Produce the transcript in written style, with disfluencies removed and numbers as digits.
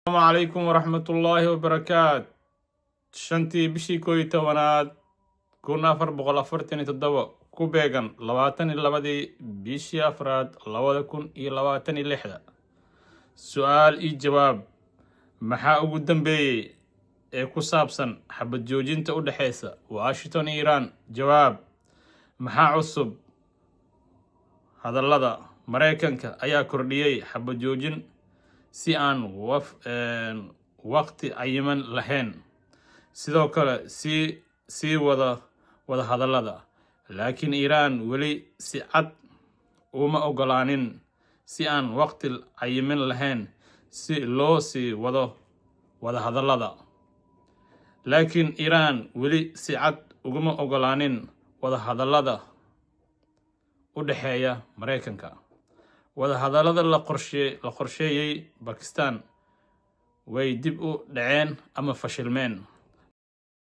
Calaykum waraxmatullaahi wabarakaat. 5-tii bishii 11aad 1447, ku beegan 22-dii bishii afraad 2026. Su-aal iyo jawaab: maxaa ugu dambeeyey ee ku saabsan xabad joojinta u dhexeysa Washington iyo Iiraan? Jawaab: maxaa cusub hadallada? Maraykanka ayaa kordhiyey xabad joojin si aan waqti cayiman lahayn, sidoo kale sii wada wada hadallada, laakiin Iiraan weli si cad uma ogolaanin si aan waqti cayiman lahayn si loo sii wado wada hadallada. Laakiin Iiraan weli si cad uguma ogolaanin wada hadallada u dhexeeya Maraykanka. Wada hadallada la qorsheeyey Bakistan way dib u dhaceen ama fashilmeen.